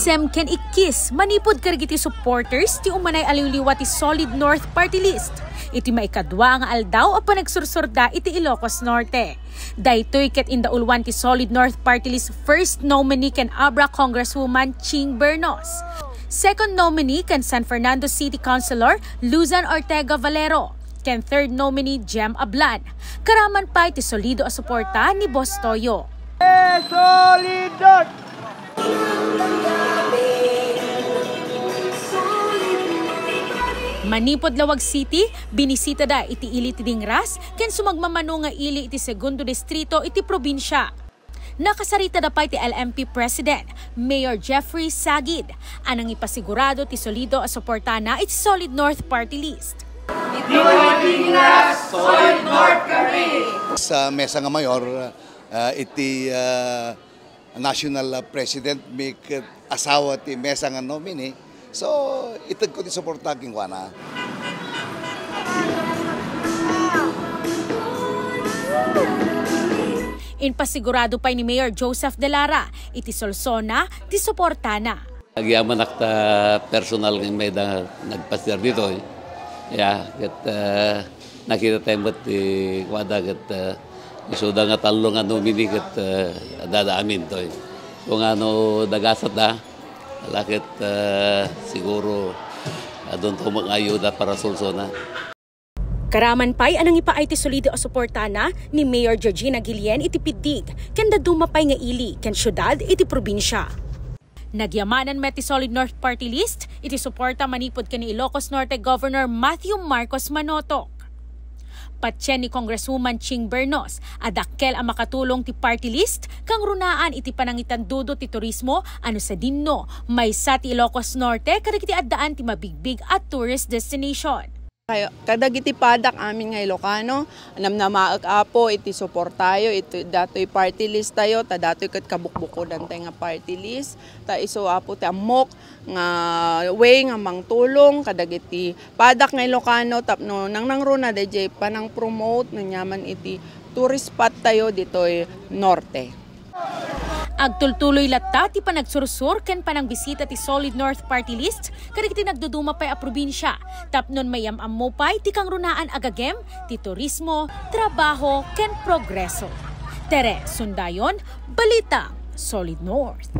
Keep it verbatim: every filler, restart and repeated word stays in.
Sem ken ikkis manipud kadagiti supporters ti umanay a liwliwa ti Solid North Party List iti maikadua nga aldaw a panagsursurda iti Ilocos Norte. Daytoy ket indauluan ti Solid North Party List first nominee ken Abra Congresswoman Ching Bernos, second nominee ken San Fernando City Councilor Luzan Ortega Valero, ken third nominee Jem Ablan. Karaman pay ti solido a suporta ni Boss Toyo. Solid North! Manipud Laoag City, binisitada iti ili ti Dingras ken sumagmamano nga ili iti Segundo Distrito iti probinsia. Nakasaritada pay ti L M P President, Mayor Jeffrey Sagid, a nangipasigurado ti solido a suportana iti Solid North Party List. Sa mesa nga mayor, ah, iti, ah, national, ah, president, mi ket asawa ti mesa nga nominee. So, itedko ti suporta kenkuana. Impasigurado pay ni Mayor Joseph De Lara iti sulsona ti suportana. Agyamanak ta personal nga mayda nagpasiar ditoy. Ya, ket, ah, nakita tayo met ti kuada ket, ah, isuda nga tallo nga nominee ket, ah, adda amin toy. Kung ano nagasatda, ala ket, ah, siguro adun to nga ayuda para sulsona. Karaman pay a nangipaay ti solido a suportana ni Mayor Georgina Guillen iti Piddig, ken dadduma pay nga ili ken siudad iti probinsia. Nagyamanan met ti Solid North Party List iti suporta manipud ken ni Ilocos Norte Governor Matthew Marcos Manotoc. Patien ni Congresswoman Ching Bernos a dakkel a makatulong ti party list kangrunaan iti panangitandudo ti turismo a no sadinno, maysa ti Ilocos Norte kadagiti addaan ti mabigbig a tourist destination. Kayo, kadagiti padak amin nga Ilocano, namnamaek, Apo, iti suportayo, iti datoy party list tayo, ta datoy ket kabukbukodan tayo nga party list, ta isu, Apo, ti ammok nga way nga mangtulong kadagiti padak nga Ilocano tapno nangnangruna daydiay panang-promote no aniaman iti tourist spot tayo ditoy Norte. Agtultuloy latta ti panagsursur ken panangbisita ti Solid North Party List kadagiti nagduduma pay a probinsia tapnon mayam-ammo pay ti kangrunaan a gagem ti turismo, trabaho, ken progreso. Tere Sundayon, Balita, Solid North.